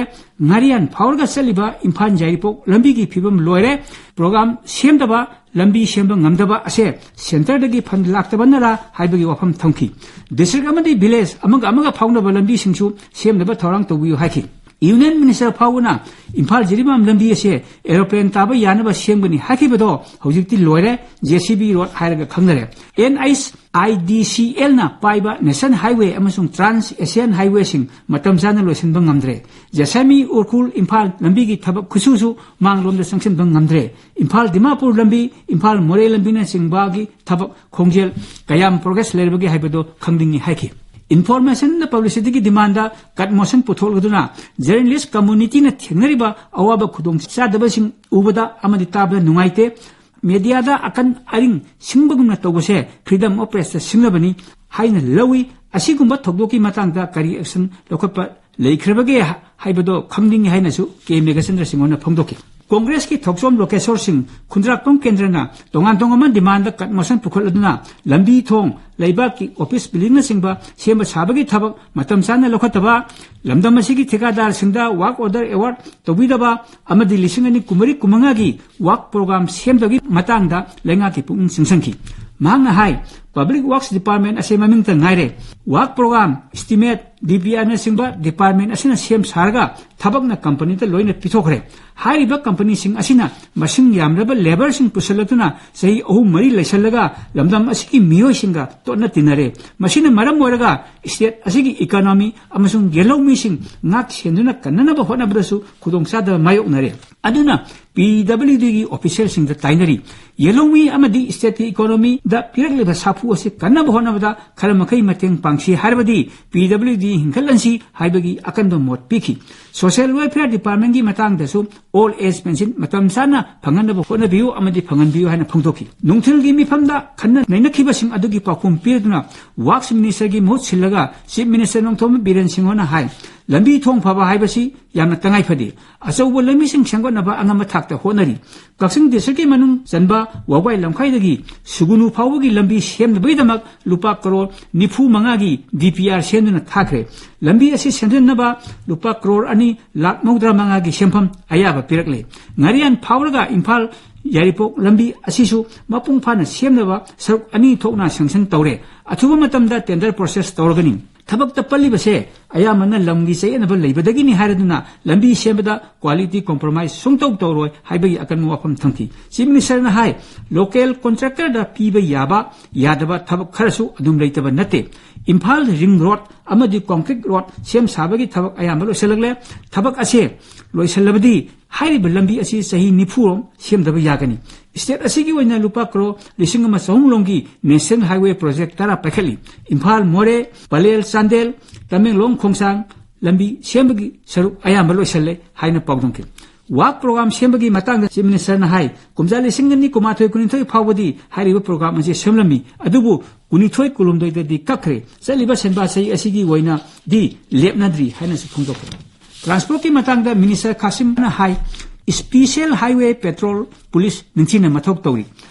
ꯉꯥꯔꯤꯌꯥꯟ ꯐꯥꯎꯔꯒ ꯆꯠꯂꯤꯕ ꯏꯝꯐꯥꯜ ꯌꯥꯏꯔꯤꯄꯣꯛ ꯂꯝꯕꯤꯒꯤ ꯐꯤꯕꯝ ꯂꯣꯏꯔꯦ꯫ ꯄ꯭ꯔꯣꯒ꯭ꯔꯥꯝ ꯁꯦꯝꯗꯕ, ꯂꯝꯕꯤ ꯁꯦꯝꯕ ꯉꯝꯗꯕ ꯑꯁꯦ ꯁꯦꯟꯇꯔꯗꯒꯤ ꯐꯟ ꯂꯥꯛꯇꯕꯅꯔꯥ ꯍꯥꯏꯕꯒꯤ ꯋꯥꯐꯝ ꯊꯝꯈꯤ꯫ ꯗꯤꯁꯇ꯭ꯔꯤꯛ ꯑꯃꯗꯤ ꯚꯤꯂꯦꯖ ꯑꯃꯒ ꯑꯃꯒ ꯐꯥꯎꯅꯕ ꯂꯝꯕꯤꯁꯤꯡꯁꯨ ꯁꯦꯝꯅꯕ ꯊꯧꯔꯥꯡ ꯇꯧꯕꯤꯌꯨ ꯍꯥꯏꯈꯤ꯫ ꯌꯨꯅꯤꯌꯟ ꯃꯤꯅꯤꯁꯇꯔ ꯐꯥꯎꯕꯅ ꯏꯝꯐꯥꯜ ꯖꯤꯔꯤꯕꯥꯝ ꯂꯝꯕꯤ ꯑꯁꯦ ꯑꯦꯔꯣꯄ꯭ꯂꯦꯟ ꯇꯥꯕ ꯌꯥꯅꯕ ꯁꯦꯝꯒꯅꯤ ꯍꯥꯏꯈꯤꯕꯗꯣ ꯍꯧꯖꯤꯛꯇꯤ ꯂꯣꯏꯔꯦ, ꯖꯦ ꯁꯤ ꯕꯤ ꯔꯣꯗ ꯍꯥꯏꯔꯒ ꯈꯪꯅꯔꯦ꯫ ꯑꯦꯟ ꯑꯩꯆ ꯑꯥꯏ ꯗꯤ ꯁꯤ ꯑꯦꯜꯅ ꯄꯥꯏꯕ ꯅꯦꯁꯅꯦꯜ ꯍꯥꯏꯋꯦ ꯑꯃꯁꯨꯡ ꯇ꯭ꯔꯥꯟꯁ ꯑꯦꯁꯤꯌꯥꯟ ꯍꯥꯏꯋꯦꯁꯤꯡ ꯃꯇꯝ ꯆꯥꯅ ꯂꯣꯏꯁꯤꯟꯕ ꯉꯝꯗ꯭ꯔꯦ꯫ ꯖꯁꯥꯃꯤ ꯎꯔꯈꯨꯜ ꯏꯝꯐꯥꯜ ꯂꯝꯕꯤꯒꯤ ꯊꯕꯛ ꯈꯨꯠꯁꯨꯁꯨ ꯃꯥꯡꯂꯣꯝꯗ ꯆꯪꯁꯤꯟꯕ ꯉꯝꯗ꯭ꯔꯦ꯫ ꯏꯝꯐꯥꯜ ꯗꯤꯃꯥꯄꯨꯔ ꯂꯝꯕꯤ, ꯏꯝꯐꯥꯜ ꯃꯣꯔꯦ ꯂꯝꯕꯤꯅꯆꯤꯡꯕꯒꯤ ꯊꯕꯛ ꯈꯣꯡꯖꯦꯜ ꯀꯌꯥꯝ ꯄ꯭ꯔꯣꯒ꯭ꯔꯦꯁ ꯂꯩꯔꯕꯒꯦ ꯍꯥꯏꯕꯗꯨ ꯈꯪꯅꯤꯡꯏ ꯍꯥꯏꯈꯤ꯫ ꯏꯟꯐꯣꯔꯃꯦꯁꯟ ꯄꯕ꯭ꯂꯤꯁꯤꯇꯤꯒꯤ ꯗꯤꯃꯥꯟꯗ ꯀꯠ ꯃꯣꯁꯟ ꯄꯨꯊꯣꯛꯂꯗꯨꯅ ꯖꯔꯅꯦꯂꯤꯁ ꯀꯝꯃꯨꯅꯤꯇꯤꯅ ꯊꯦꯡꯅꯔꯤꯕ ꯑꯋꯥꯕ ꯈꯨꯗꯣꯡꯆꯥꯗꯕꯁꯤꯡ ꯎꯕꯗ ꯑꯃꯗꯤ ꯇꯥꯕꯗ ꯅꯨꯡꯉꯥꯏꯇꯦ꯫ ꯃꯦꯗꯤꯌꯥꯗ ꯑꯀꯟ ꯑꯔꯤꯡ ꯁꯤꯡꯕꯒꯨꯝꯅ ꯇꯧꯕꯁꯦ ꯐ꯭ꯔꯤꯗꯝ ꯑꯣꯐ ꯄ꯭ꯔꯦꯁꯇ ꯁꯤꯡꯅꯕꯅꯤ ꯍꯥꯏꯅ ꯂꯧꯏ꯫ ꯑꯁꯤꯒꯨꯝꯕ ꯊꯧꯗꯣꯛꯀꯤ ꯃꯇꯥꯡꯗ ꯀꯔꯤ ꯑꯦꯛꯁꯟ ꯂꯧꯈꯠꯄ ꯂꯩꯈ꯭ꯔꯕꯒꯦ ꯍꯥꯏꯕꯗꯣ ꯈꯪꯅꯤꯡꯏ ꯍꯥꯏꯅꯁꯨ ꯀꯦ ꯃꯦꯘꯆꯟꯗ꯭ꯔ ꯁꯤꯡꯍꯣꯅ ꯐꯣꯡꯗꯣꯛꯈꯤ꯫ ꯀꯣꯡꯒ꯭ꯔꯦꯁꯀꯤ ꯊꯣꯛꯆꯣꯝ ꯂꯣꯀꯦꯁꯣꯔ ꯁꯤꯡ ꯈꯨꯟꯗ꯭ꯔꯥꯛꯄꯝ ꯀꯦꯟꯗ꯭ꯔꯅ ꯇꯣꯉꯥꯟ ꯇꯣꯉꯥꯟꯕ ꯗꯤꯃꯥꯟꯗ ꯀꯠ ꯃꯣꯁꯟ ꯄꯨꯈꯠꯂꯗꯨꯅ ꯂꯝꯕꯤ ꯊꯣꯡ, ꯂꯩꯕꯥꯛꯀꯤ ꯑꯣꯐꯤꯁ ꯕꯤꯜꯗꯤꯡꯅꯆꯤꯡꯕ ꯁꯦꯝꯕ ꯁꯥꯕꯒꯤ ꯊꯕꯛ ꯃꯇꯝ ꯆꯥꯅ ꯂꯧꯈꯠꯇꯕ, ꯂꯝꯗꯝ ꯑꯁꯤꯒꯤ ꯊꯤꯀꯥꯗꯥꯔꯁꯤꯡꯗ ꯋꯥꯔꯛ ꯑꯣꯔꯗꯔ ꯑꯦꯋꯥꯔꯗ ꯇꯧꯕꯤꯗꯕ ꯑꯃꯗꯤ ꯂꯤꯁꯤꯡ ꯑꯅꯤ ꯀꯨꯟꯃꯔꯤ ꯀꯨꯟꯃꯉꯥꯒꯤ ꯋꯥꯔꯛ ꯄ꯭ꯔꯣꯒ꯭ꯔꯥꯝ ꯁꯦꯝꯗꯕꯒꯤ ꯃꯇꯥꯡꯗ ꯂꯩꯉꯥꯛꯀꯤ ꯄꯨꯛꯅꯤꯡ ꯆꯤꯡꯁꯤꯟꯈꯤ꯫ ꯃꯍꯥꯛꯅ ꯍꯥꯏ, ꯄꯕ꯭ꯂꯤꯛ ꯋꯥꯔꯛꯁ ꯗꯤꯄꯥꯔꯠꯃꯦꯟ ꯑꯁꯦ ꯃꯃꯤꯡꯇ ꯉꯥꯏꯔꯦ꯫ ꯋꯥꯔꯛ ꯄ꯭ꯔꯣꯒ꯭ꯔꯥꯝ, ꯏꯁꯇꯤꯃꯦꯠ, ꯗꯤ ꯄꯤ ꯑꯥꯔꯅꯆꯤꯡꯕ ꯗꯤꯄꯥꯔꯠꯃꯦꯟ ꯑꯁꯤꯅ ꯁꯦꯝ ꯁꯥꯔꯒ ꯊꯕꯛꯅ ꯀꯝꯄꯅꯤꯗ ꯂꯣꯏꯅ ꯄꯤꯊꯣꯛꯈ꯭ꯔꯦ꯫ ꯍꯥꯏꯔꯤꯕ ꯀꯝꯄꯅꯤꯁꯤꯡ ꯑꯁꯤꯅ ꯃꯁꯤꯡ ꯌꯥꯝꯂꯕ ꯂꯦꯕꯔꯁꯤꯡ ꯄꯨꯁꯤꯜꯂꯗꯨꯅ ꯆꯍꯤ ꯑꯍꯨꯝ ꯃꯔꯤ ꯂꯩꯁꯜꯂꯒ ꯂꯝꯗꯝ ꯑꯁꯤꯒꯤ ꯃꯤꯑꯣꯏꯁꯤꯡꯒ ꯇꯣꯠꯅ ꯇꯤꯟꯅꯔꯦ꯫ ꯃꯁꯤꯅ ꯃꯔꯝ ꯑꯣꯏꯔꯒ ꯁ꯭ꯇꯦꯠ ꯑꯁꯤꯒꯤ ꯏꯀꯣꯅꯣꯃꯤ ꯑꯃꯁꯨꯡ ꯌꯦꯜꯍꯧꯃꯤꯁꯤꯡ ꯉꯥꯛ ꯁꯦꯟꯗꯨꯅ ꯀꯟꯅꯅꯕ ꯍꯣꯠꯅꯕꯗꯁꯨ ꯈꯨꯗꯣꯡꯆꯥꯗꯕ ꯃꯥꯌꯣꯛꯅꯔꯦ꯫ ꯑꯗꯨꯅ ꯄꯤ ꯗꯕ꯭ꯂꯤꯎ ꯗꯤꯒꯤ ꯑꯣꯐꯤꯁꯤꯌꯦꯜꯁꯤꯡꯗ ꯇꯥꯏꯅꯔꯤ꯫ ꯌꯦꯜꯍꯧꯃꯤ ꯑꯃꯗꯤ ꯁ꯭ꯇꯦꯠꯀꯤ ꯏꯀꯣꯅꯣꯃꯤꯗ ꯄꯤꯔꯛꯂꯤꯕ ꯁꯥꯐꯨ ꯑꯁꯤ ꯀꯟꯅꯕ ꯍꯣꯠꯅꯕꯗ ꯈꯔ ꯃꯈꯩ ꯃꯇꯦꯡ ꯄꯥꯡꯁꯤ ꯍꯥꯏꯔꯕꯗꯤ ꯄꯤ ꯗꯕ꯭ꯂꯤꯎ ꯗꯤ ꯍꯤꯡꯒꯠꯍꯟꯁꯤ ꯍꯥꯏꯕꯒꯤ ꯑꯀꯟꯕ ꯃꯣꯠ ꯄꯤꯈꯤ꯫ ꯁꯣꯁꯤꯌꯦꯜ ꯋꯦꯜꯐꯤꯌꯔ ꯗꯤꯄꯥꯔꯠꯃꯦꯟꯒꯤ ꯃꯇꯥꯡꯗꯁꯨ ꯑꯣꯜ ꯑꯦꯖ ꯄꯦꯟꯁꯤꯟ ꯃꯇꯝ ꯆꯥꯅ ꯐꯪꯍꯟꯅꯕ ꯍꯣꯠꯅꯕꯤꯌꯨ ꯑꯃꯗꯤ ꯐꯪꯍꯟꯕꯤꯌꯨ ꯍꯥꯏꯅ ꯐꯣꯡꯗꯣꯛꯈꯤ꯫ ꯅꯨꯡꯊꯤꯜꯒꯤ ꯃꯤꯐꯝꯗ ꯈꯟꯅ ꯅꯩꯅꯈꯤꯕꯁꯤꯡ ꯑꯗꯨꯒꯤ ꯄꯥꯎꯈꯨꯝ ꯄꯤꯔꯗꯨꯅ ꯋꯥꯔꯛꯁ ꯃꯤꯅꯤꯁꯇꯔꯒꯤ ꯃꯍꯨꯠ ꯁꯤꯜꯂꯒ ꯆꯤꯐ ꯃꯤꯅꯤꯁꯇꯔ ꯅꯣꯡꯊꯣꯝꯕꯝ ꯕꯤꯔꯦꯟ ꯁꯤꯡꯍꯅ ꯍꯥꯏ, ꯂꯝꯕꯤ ꯊꯣꯡ ꯐꯕ ꯍꯥꯏꯕꯁꯤ ꯌꯥꯝꯅ ꯇꯉꯥꯏ ꯐꯗꯦ꯫ ꯑꯆꯧꯕ ꯂꯝꯕꯤꯁꯤꯡ ꯁꯦꯝꯒꯠꯅꯕ ꯑꯉꯝꯕ ꯊꯥꯛꯇ ꯍꯣꯠꯅꯔꯤ꯫ ꯀꯛꯆꯤꯡ district ꯀꯤ ꯃꯅꯨꯡ ꯆꯟꯕ ꯋꯥꯕꯒꯥꯏ ꯂꯝꯈꯥꯏꯗꯒꯤ ꯁꯨꯒꯨꯅꯨ ꯐꯥꯎꯕꯒꯤ ꯂꯝꯕꯤ ꯁꯦꯝꯅꯕꯒꯤꯗꯃꯛ ꯂꯨꯄꯥ ꯀꯔꯣꯔ ꯅꯤꯐꯨ ꯃꯉꯥꯒꯤ D P R ꯁꯦꯝꯗꯨꯅ ꯊꯥꯈ꯭ꯔꯦ꯫ ꯂꯝꯕꯤ ꯑꯁꯤ ꯁꯦꯝꯖꯤꯟꯅꯕ ꯂꯨꯄꯥ ꯀꯔꯣꯔ ꯑꯅꯤ ꯂꯥꯈ ꯃꯧꯗ꯭ꯔꯥ ꯃꯉꯥꯒꯤ ꯁꯦꯟꯐꯝ ꯑꯌꯥꯕ ꯄꯤꯔꯛꯂꯦ꯫ ꯉꯥꯔꯤꯌꯥꯟ ꯐꯥꯎꯔꯒ ꯏꯝꯐꯥꯜ ꯌꯥꯏꯔꯤꯄꯣꯛ ꯂꯝꯕꯤ ꯑꯁꯤꯁꯨ ꯃꯄꯨꯡ ꯐꯥꯅ ꯁꯦꯝꯅꯕ ꯁꯔꯨꯛ ꯑꯅꯤ ꯊꯣꯛꯅ sanction ꯇꯧꯔꯦ꯫ ꯑꯊꯨꯕ ꯃꯇꯝꯗ tender process ꯇꯧꯔꯒꯅꯤ꯫ ꯊꯕꯛꯇ ꯄꯜꯂꯤꯕꯁꯦ ꯑꯌꯥꯝꯕꯅ ꯂꯝꯒꯤ ꯆꯌꯦꯠꯅꯕ ꯂꯩꯕꯗꯒꯤꯅꯤ ꯍꯥꯏꯔꯗꯨꯅ ꯂꯝꯕꯤ ꯁꯦꯝꯕꯗ quality compromise ꯁꯨꯡꯇꯧ ꯇꯧꯔꯣꯏ ꯍꯥꯏꯕꯒꯤ ꯑꯀꯟꯕ ꯋꯥꯐꯝ ꯊꯝꯈꯤ꯫ Chief Minister ꯅ ꯍꯥꯏ, local contractor ꯗ ꯄꯤꯕ ꯌꯥꯕ ꯌꯥꯗꯕ ꯊꯕꯛ ꯈꯔꯁꯨ ꯑꯗꯨꯝ ꯂꯩꯇꯕ ꯅꯠꯇꯦ꯫ ꯏꯝꯐꯥꯜ ring road ꯑꯃꯗꯤ concrete road ꯁꯦꯝ ꯁꯥꯕꯒꯤ ꯊꯕꯛ ꯑꯌꯥꯝꯕ ꯂꯣꯏꯁꯤꯜꯂꯛꯂꯦ꯫ ꯊꯕꯛ ꯑꯁꯦ ꯂꯣꯏꯁꯤꯜꯂꯕꯗꯤ ꯍꯥꯏꯔꯤꯕ ꯂꯝꯕꯤ ꯑꯁꯤ ꯆꯍꯤ ꯅꯤꯐꯨ ꯔꯣꯝ ꯁꯦꯝꯗꯕ ꯌꯥꯒꯅꯤ꯫ State ꯑꯁꯤꯒꯤ ꯑꯣꯏꯅ ꯂꯨꯄꯥ ꯀꯔꯣꯔ ꯂꯤꯁꯤꯡ ꯑꯃ ꯆꯍꯨꯝ ꯂꯣꯝꯒꯤ National Highway project ꯇꯔꯥ ꯄꯥꯏꯈꯠꯂꯤ꯫ ꯏꯝꯐꯥꯜ ꯃꯣꯔꯦ, ꯄꯂꯦꯜ ꯆꯥꯟꯗꯦꯜ, ꯇꯃꯦꯡꯂꯣꯡ ꯈꯣꯡꯁꯥꯡ ꯂꯝꯕꯤ ꯁꯦꯝꯕꯒꯤ ꯁꯔꯨꯛ ꯑꯌꯥꯝꯕ ꯂꯣꯏꯁꯤꯜꯂꯦ ꯍꯥꯏꯅ ꯄꯥꯎꯗꯝꯈꯤ꯫ Work program ꯁꯦꯝꯕꯒꯤ ꯃꯇꯥꯡꯗ Chief Minister ꯅ ꯍꯥꯏ, ꯀꯨꯝꯖꯥ ꯂꯤꯁꯤꯡ ꯑꯅꯤ ꯀꯨꯟꯃꯥꯊꯣꯏ ꯀꯨꯟꯅꯤꯊꯣꯏ ꯐꯥꯎꯕꯗꯤ ꯍꯥꯏꯔꯤꯕ program ꯑꯁꯤ ꯁꯦꯝꯂꯝꯃꯤ, ꯑꯗꯨꯕꯨ ꯀꯨꯟꯅꯤꯊꯣꯏ ꯀꯨꯟꯍꯨꯝꯗꯣꯏꯗꯗꯤ ꯀꯛꯈ꯭ꯔꯦ꯫ ꯆꯠꯂꯤꯕ ꯁꯦꯟꯕꯥ ꯆꯍꯤ ꯑꯁꯤꯒꯤ ꯑꯣꯏꯅꯗꯤ ꯂꯦꯞꯅꯗ꯭ꯔꯤ ꯍꯥꯏꯅꯁꯨ ꯐꯣꯡꯗꯣꯛꯈ꯭ꯔꯦ꯫ Transport ꯀꯤ ꯃꯇꯥꯡꯗ Minister ꯈꯥꯁꯤꯝꯅ ꯍꯥꯏ, special highway patrol police ꯅꯤꯡꯊꯤꯅ ꯃꯊꯧ ꯇꯧꯔꯤ꯫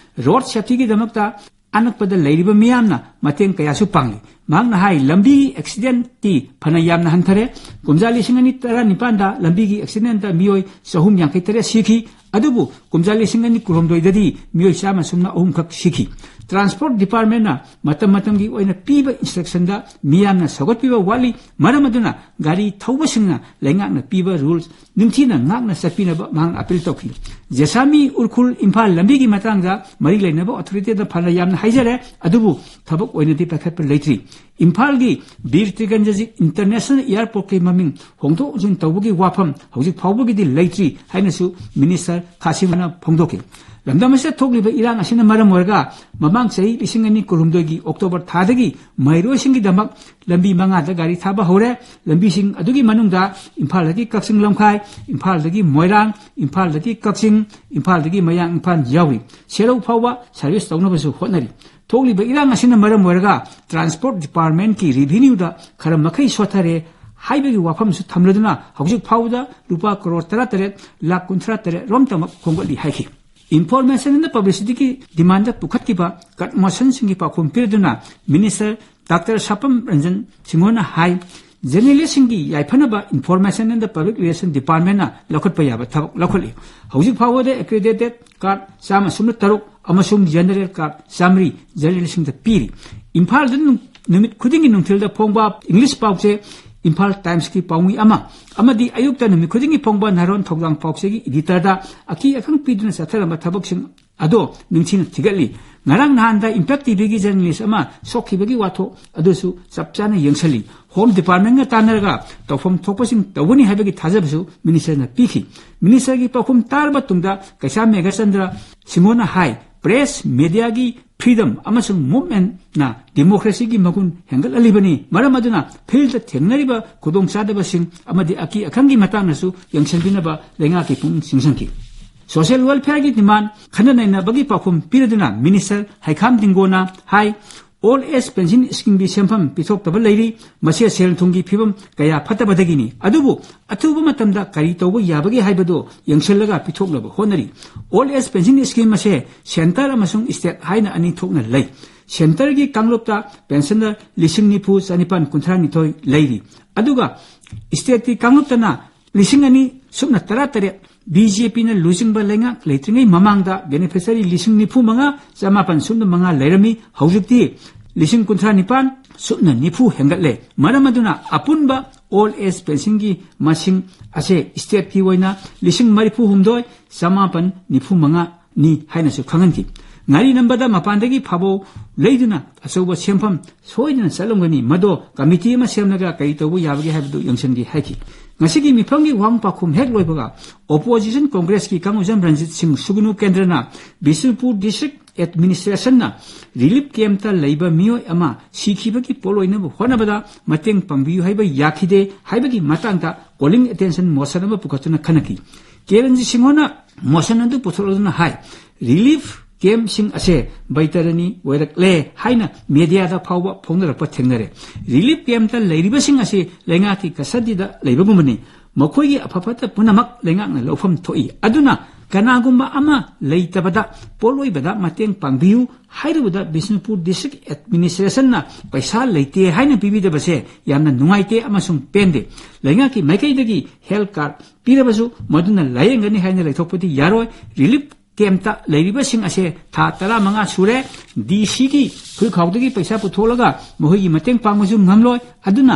Road safety ꯒꯤꯗꯃꯛꯇ ꯑꯅꯛꯄꯗ ꯂꯩꯔꯤꯕ ꯃꯤꯌꯥꯝꯅ ꯃꯇꯦꯡ ꯀꯌꯥꯁꯨ ꯄꯥꯡꯂꯤ꯫ ꯃꯍꯥꯛꯅ ꯍꯥꯏ, ꯂꯝꯕꯤ accident ꯇꯤ ꯐꯅ ꯌꯥꯝꯅ ꯍꯟꯊꯔꯦ꯫ ꯀꯨꯝꯖꯥ ꯂꯤꯁꯤꯡ ꯑꯅꯤ ꯇꯔꯥꯅꯤꯄꯥꯟꯗ ꯂꯝꯕꯤꯒꯤ accident ꯇ ꯃꯤꯑꯣꯏ ꯆꯍꯨꯝ ꯌꯥꯡꯈꯩ ꯇꯔꯦꯠ ꯁꯤꯈꯤ, ꯑꯗꯨꯕꯨ ꯀꯨꯝꯖꯥ ꯂꯤꯁꯤꯡ ꯑꯅꯤ ꯀꯨꯟꯍꯨꯝꯗꯣꯏꯗꯗꯤ ꯃꯤꯑꯣꯏ ꯆꯥꯝꯃ ꯁꯨꯞꯅ ꯑꯍꯨꯝ ꯈꯛ ꯁꯤꯈꯤ꯫ Transport Department ꯅ ꯃꯇꯝ ꯃꯇꯝꯒꯤ ꯑꯣꯏꯅ ꯄꯤꯕ instruction ꯗ ꯃꯤꯌꯥꯝꯅ ꯁꯧꯒꯠꯄꯤꯕ ꯋꯥꯠꯂꯤ, ꯃꯔꯝ ꯑꯗꯨꯅ ꯒꯥꯔꯤ ꯊꯧꯕꯁꯤꯡꯅ ꯂꯩꯉꯥꯛꯅ ꯄꯤꯕ rules ꯅꯤꯡꯊꯤꯅ ꯉꯥꯛꯅ ꯆꯠꯄꯤꯅꯕ ꯃꯍꯥꯛꯅ appeal ꯇꯧꯈꯤ꯫ ꯖꯦꯁꯥꯃꯤ ꯎꯔꯈꯨꯜ ꯏꯝꯐꯥꯜ ꯂꯝꯕꯤꯒꯤ ꯃꯇꯥꯡꯗ ꯃꯔꯤ ꯂꯩꯅꯕ authority ꯗ ꯐꯅ ꯌꯥꯝꯅ ꯍꯥꯏꯖꯔꯦ, ꯑꯗꯨꯕꯨ ꯊꯕꯛ ꯑꯣꯏꯅꯗꯤ ꯄꯥꯏꯈꯠꯄ ꯂꯩꯇ꯭ꯔꯤ꯫ ꯏꯝꯐꯥꯜꯒꯤ ꯕꯤꯔ ꯇꯤꯀꯦꯟꯗ꯭ꯔꯖꯤꯠ International Airport ꯀꯤ ꯃꯃꯤꯡ ꯍꯣꯡꯗꯣꯛ ꯍꯣꯡꯖꯤꯟ ꯇꯧꯕꯒꯤ ꯋꯥꯐꯝ ꯍꯧꯖꯤꯛ ꯐꯥꯎꯕꯒꯤꯗꯤ ꯂꯩꯇ꯭ꯔꯤ ꯍꯥꯏꯅꯁꯨ Minister ꯈꯥꯁꯤꯝꯅ ꯐꯣꯡꯗꯣꯛꯈꯤ꯫ ꯂꯝꯗꯝ ꯑꯁꯤꯗ ꯊꯣꯛꯂꯤꯕ ꯏꯔꯥꯡ ꯑꯁꯤꯅ ꯃꯔꯝ ꯑꯣꯏꯔꯒ ꯃꯃꯥꯡ ꯆꯍꯤ ꯂꯤꯁꯤꯡ ꯑꯅꯤ ꯀꯨꯟꯍꯨꯝꯗꯣꯏꯒꯤ October ꯊꯥꯗꯒꯤ ꯃꯍꯩꯔꯣꯏꯁꯤꯡꯒꯤꯗꯃꯛ ꯂꯝꯕꯤ ꯃꯉꯥꯗ ꯒꯥꯔꯤ ꯊꯥꯕ ꯍꯧꯔꯦ꯫ ꯂꯝꯕꯤꯁꯤꯡ ꯑꯗꯨꯒꯤ ꯃꯅꯨꯡꯗ ꯏꯝꯐꯥꯜꯗꯒꯤ ꯀꯛꯆꯤꯡ ꯂꯝꯈꯥꯏ, ꯏꯝꯐꯥꯜꯗꯒꯤ ꯃꯣꯏꯔꯥꯡ, ꯏꯝꯐꯥꯜꯗꯒꯤ ꯀꯛꯆꯤꯡ, ꯏꯝꯐꯥꯜꯗꯒꯤ ꯃꯌꯥꯡ ꯏꯝꯐꯥꯜ ꯌꯥꯎꯔꯤ꯫ ꯁꯦꯔꯧ ꯐꯥꯎꯕ service ꯇꯧꯅꯕꯁꯨ ꯍꯣꯠꯅꯔꯤ꯫ ꯊꯣꯛꯂꯤꯕ ꯏꯔꯥꯡ ꯑꯁꯤꯅ ꯃꯔꯝ ꯑꯣꯏꯔꯒ Transport Department ꯀꯤ revenue ꯗ ꯈꯔ ꯃꯈꯩ ꯁꯣꯠꯊꯔꯦ꯫ ꯍꯥꯏꯕꯒꯤ ꯋꯥꯐꯝꯁꯨ ꯊꯝꯂꯗꯨꯅ ꯍꯧꯖꯤꯛ ꯐꯥꯎꯕꯗ ꯂꯨꯄꯥ ꯀꯔꯣꯔ ꯇꯔꯥꯇꯔꯦꯠ ꯂꯥꯈ ꯀꯨꯟꯊ꯭ꯔꯥ ꯇꯔꯦꯠ ꯔꯣꯝꯇꯃꯛ ꯈꯣꯝꯒꯠꯂꯤ ꯍꯥꯏꯈꯤ꯫ Information and Publicity ꯒꯤ demand ꯗ ꯄꯨꯈꯠꯈꯤꯕ cut motion ꯁꯤꯡꯒꯤ ꯄꯥꯎꯈꯨꯝ ꯄꯤꯔꯗꯨꯅ Minister Doctor ꯁꯥꯄꯝ ꯔꯟꯖꯟ ꯁꯤꯡꯍꯣꯅ ꯍꯥꯏ, journalist ꯁꯤꯡꯒꯤ ꯌꯥꯏꯐꯅꯕ Information and Public Relation Department ꯅ ꯂꯧꯈꯠꯄ ꯌꯥꯕ ꯊꯕꯛ ꯂꯧꯈꯠꯂꯤ꯫ ꯍꯧꯖꯤꯛ ꯐꯥꯎꯕꯗ accredited card ꯆꯥꯝꯃ ꯁꯨꯞꯅ ꯇꯔꯨꯛ ꯑꯃꯁꯨꯡ general card ꯆꯥꯃꯔꯤ journalist ꯁꯤꯡꯗ ꯄꯤꯔꯤ꯫ ꯏꯝꯐꯥꯜꯗ ꯅꯨꯡ-, ꯅꯨꯃꯤꯠ ꯈꯨꯗꯤꯡꯒꯤ ꯅꯨꯡꯊꯤꯜꯗ ꯐꯣꯡꯕ English ꯄꯥꯎꯆꯦ Imphal Times ꯀꯤ ꯄꯥꯎꯃꯤ ꯑꯃ ꯑꯃꯗꯤ ꯑꯌꯨꯛꯇ ꯅꯨꯃꯤꯠ ꯈꯨꯗꯤꯡꯒꯤ ꯐꯣꯡꯕ ꯅꯥꯔꯣꯟ ꯊꯧꯗꯥꯡ ꯄꯥꯎꯆꯦꯒꯤ editor ꯗ ꯑꯀꯤ ꯑꯈꯪ ꯄꯤꯗꯨꯅ ꯆꯠꯊꯔꯝꯕ ꯊꯕꯛꯁꯤꯡ ꯑꯗꯣ ꯅꯤꯡꯊꯤꯅ ꯊꯤꯒꯠꯂꯤ꯫ ꯉꯔꯥꯡ ꯅꯍꯥꯟꯗ Impact TV ꯒꯤ journalist ꯑꯃ ꯁꯣꯛꯈꯤꯕꯒꯤ ꯋꯥꯊꯣꯛ ꯑꯗꯨꯁꯨ ꯆꯞ ꯆꯥꯅ ꯌꯦꯡꯁꯤꯜꯂꯤ꯫ Home Department ꯒ ꯇꯥꯟꯅꯔꯒ ꯇꯧꯐꯝ ꯊꯣꯛꯄꯁꯤꯡ ꯇꯧꯒꯅꯤ ꯍꯥꯏꯕꯒꯤ ꯊꯥꯖꯕꯁꯨ Minister ꯅ ꯄꯤꯈꯤ꯫ Minister ꯒꯤ ꯄꯥꯎꯈꯨꯝ ꯇꯥꯔꯕ ꯇꯨꯡꯗ ꯀꯩꯁꯥꯝ ꯃꯦꯘꯆꯟꯗ꯭ꯔ ꯁꯤꯡꯍꯣꯅ ꯍꯥꯏ, press, media ꯒꯤ freedom ꯑꯃꯁꯨꯡ movement ꯅ democracy ꯒꯤ ꯃꯒꯨꯟ ꯍꯦꯟꯒꯠꯍꯜꯂꯤꯕꯅꯤ꯫ ꯃꯔꯝ ꯑꯗꯨꯅ field ꯗ ꯊꯦꯡꯅꯔꯤꯕ ꯈꯨꯗꯣꯡꯆꯥꯗꯕꯁꯤꯡ ꯑꯃꯗꯤ ꯑꯀꯤ ꯑꯈꯪꯒꯤ ꯃꯇꯥꯡꯗꯁꯨ ꯌꯦꯡꯁꯤꯟꯕꯤꯅꯕ ꯂꯩꯉꯥꯛꯀꯤ ꯄꯨꯛꯅꯤꯡ ꯆꯤꯡꯁꯤꯟꯈꯤ꯫ Social welfare ꯒꯤ demand ꯈꯟꯅ ꯅꯩꯅꯕꯒꯤ ꯄꯥꯎꯈꯨꯝ ꯄꯤꯔꯗꯨꯅ Minister ꯍꯩꯈꯥꯝ ꯗꯤꯡꯒꯣꯅ ꯍꯥꯏ, Old Age Pension Scheme ꯒꯤ ꯁꯦꯟꯐꯝ ꯄꯤꯊꯣꯛꯇꯕ ꯂꯩꯔꯤ꯫ ꯃꯁꯤ ꯁꯦꯜ ꯊꯨꯝꯒꯤ ꯐꯤꯕꯝ ꯀꯌꯥ ꯐꯠꯇꯕꯗꯒꯤꯅꯤ꯫ ꯑꯗꯨꯕꯨ ꯑꯊꯨꯕ ꯃꯇꯝꯗ ꯀꯔꯤ ꯇꯧꯕ ꯌꯥꯕꯒꯦ ꯍꯥꯏꯕꯗꯨ ꯌꯦꯡꯁꯤꯜꯂꯒ ꯄꯤꯊꯣꯛꯅꯕ ꯍꯣꯠꯅꯔꯤ꯫ Old Age Pension Scheme ꯑꯁꯦ centre ꯑꯃꯁꯨꯡ state ꯍꯥꯏꯅ ꯑꯅꯤ ꯊꯣꯛꯅ ꯂꯩ꯫ Centre ꯒꯤ ꯀꯥꯡꯂꯨꯞꯇ pensioner ꯂꯤꯁꯤꯡ ꯅꯤꯐꯨ ꯆꯥꯅꯤꯄꯥꯟ ꯀꯨꯟꯊ꯭ꯔꯥ ꯅꯤꯊꯣꯏ ꯂꯩꯔꯤ꯫ ꯑꯗꯨꯒ state ꯀꯤ ꯀꯥꯡꯂꯨꯞꯇꯅ ꯂꯤꯁꯤꯡ ꯑꯅꯤ ꯁꯨꯞꯅ ꯇꯔꯥ ꯇꯔꯦꯠ, BJP ꯅ ꯂꯨꯆꯤꯡꯕ ꯂꯩꯉꯥꯛ ꯂꯩꯇ꯭ꯔꯤꯉꯩ ꯃꯃꯥꯡꯗ beneficiary ꯂꯤꯁꯤꯡ ꯅꯤꯐꯨ ꯃꯉꯥ ꯆꯥꯃꯥꯄꯟ ꯁꯨꯞꯅ ꯃꯉꯥ ꯂꯩꯔꯝꯃꯤ꯫ ꯍꯧꯖꯤꯛꯇꯤ ꯂꯤꯁꯤꯡ ꯀꯨꯟꯊ꯭ꯔꯥ ꯅꯤꯄꯥꯟ ꯁꯨꯞꯅ ꯅꯤꯐꯨ ꯍꯦꯟꯒꯠꯂꯦ꯫ ꯃꯔꯝ ꯑꯗꯨꯅ ꯑꯄꯨꯟꯕ old age pension ꯒꯤ ꯃꯁꯤꯡ ꯑꯁꯦ state ꯀꯤ ꯑꯣꯏꯅ ꯂꯤꯁꯤꯡ ꯃꯔꯤꯐꯨ ꯍꯨꯝꯗꯣꯏ ꯆꯥꯃꯥꯄꯟ ꯅꯤꯐꯨ ꯃꯉꯥ ꯅꯤ ꯍꯥꯏꯅꯁꯨ ꯈꯪꯍꯟꯈꯤ꯫ ꯉꯥꯔꯤ ꯅꯝꯕꯗ ꯃꯄꯥꯟꯗꯒꯤ ꯐꯥꯕꯧ ꯂꯩꯗꯨꯅ ꯑꯆꯧꯕ ꯁꯦꯟꯐꯝ ꯁꯣꯏꯗꯅ ꯆꯠꯂꯝꯒꯅꯤ꯫ ꯃꯗꯣ committee ꯑꯃ ꯁꯦꯝꯂꯒ ꯀꯔꯤ ꯇꯧꯕ ꯌꯥꯕꯒꯦ ꯍꯥꯏꯕꯗꯨ ꯌꯦꯡꯁꯤꯟꯒꯦ ꯍꯥꯏꯈꯤ꯫ ꯉꯁꯤꯒꯤ ꯃꯤꯐꯝꯒꯤ ꯋꯥꯍꯪ ꯄꯥꯎꯈꯨꯝ ꯍꯦꯛ ꯂꯣꯏꯕꯒ opposition Congress ꯀꯤ ꯀꯥꯡꯂꯨꯞꯆꯝ ꯔꯟꯖꯤꯠ ꯁꯤꯡ ꯁꯨꯒꯅꯨ ꯀꯦꯟꯗ꯭ꯔꯅ ꯕꯤꯁꯅꯨꯄꯨꯔ district administration ꯅ relief camp ꯇ ꯂꯩꯕ ꯃꯤꯑꯣꯏ ꯑꯃ ꯁꯤꯈꯤꯕꯒꯤ ꯄꯣꯠꯂꯣꯏꯅꯕ ꯍꯣꯠꯅꯕꯗ ꯃꯇꯦꯡ ꯄꯥꯡꯕꯤꯌꯨ ꯍꯥꯏꯕ ꯌꯥꯈꯤꯗꯦ ꯍꯥꯏꯕꯒꯤ ꯃꯇꯥꯡꯗ calling attention motion ꯑꯃ ꯄꯨꯈꯠꯇꯨꯅ ꯈꯟꯅꯈꯤ꯫ ꯀꯦ ꯔꯟꯖꯤꯠ ꯁꯤꯡꯍꯣꯅ motion ꯑꯗꯨ ꯄꯨꯊꯣꯛꯂꯗꯨꯅ ꯍꯥꯏ, relief ꯀꯦꯝꯞꯁꯤꯡ ꯑꯁꯦ ꯕꯩꯇꯔꯅꯤ ꯑꯣꯏꯔꯛꯂꯦ ꯍꯥꯏꯅ ꯃꯦꯗꯤꯌꯥꯗ ꯐꯥꯎꯕ ꯐꯣꯡꯅꯔꯛꯄ ꯊꯦꯡꯅꯔꯦ꯫ ꯔꯤꯂꯤꯐ ꯀꯦꯝꯞꯇ ꯂꯩꯔꯤꯕꯁꯤꯡ ꯑꯁꯤ ꯂꯩꯉꯥꯛꯀꯤ ꯀꯁꯇꯗꯤꯗ ꯂꯩꯕꯒꯨꯝꯕꯅꯤ꯫ ꯃꯈꯣꯏꯒꯤ ꯑꯐ ꯐꯠꯇ ꯄꯨꯝꯅꯃꯛ ꯂꯩꯉꯥꯛꯅ ꯂꯧꯐꯝ ꯊꯣꯛꯏ꯫ ꯑꯗꯨꯅ ꯀꯅꯥꯒꯨꯝꯕ ꯑꯃ ꯂꯩꯇꯕꯗ, ꯄꯣꯠꯂꯣꯏꯕꯗ ꯃꯇꯦꯡ ꯄꯥꯡꯕꯤꯌꯨ ꯍꯥꯏꯔꯨꯕꯗ ꯕꯤꯁꯅꯨꯄꯨꯔ ꯗꯤꯁꯇ꯭ꯔꯤꯛ ꯑꯦꯗꯃꯤꯅꯤꯁꯇ꯭ꯔꯦꯁꯟꯅ ꯄꯩꯁꯥ ꯂꯩꯇꯦ ꯍꯥꯏꯅ ꯄꯤꯕꯤꯗꯕꯁꯦ ꯌꯥꯝꯅ ꯅꯨꯡꯉꯥꯏꯇꯦ ꯑꯃꯁꯨꯡ ꯄꯦꯟꯗꯦ꯫ ꯂꯩꯉꯥꯛꯀꯤ ꯃꯥꯏꯀꯩꯗꯒꯤ ꯍꯦꯜꯊ ꯀꯥꯔꯗ ꯄꯤꯔꯕꯁꯨ ꯃꯗꯨꯅ ꯂꯥꯌꯦꯡꯒꯅꯤ ꯍꯥꯏꯅ ꯂꯩꯊꯣꯛꯄꯗꯤ ꯌꯥꯔꯣꯏ꯫ ꯔꯤꯂꯤꯐ ꯀꯦꯝꯞꯇ ꯂꯩꯔꯤꯕꯁꯤꯡ ꯑꯁꯦ ꯊꯥ ꯇꯔꯥꯃꯉꯥ ꯁꯨꯔꯦ꯫ ꯗꯤ ꯁꯤꯒꯤ ꯈꯨꯜꯈꯥꯎꯗꯒꯤ ꯄꯩꯁꯥ ꯄꯨꯊꯣꯛꯂꯒ ꯃꯈꯣꯏꯒꯤ ꯃꯇꯦꯡ ꯄꯥꯡꯕꯁꯨ ꯉꯝꯂꯣꯏ꯫ ꯑꯗꯨꯅ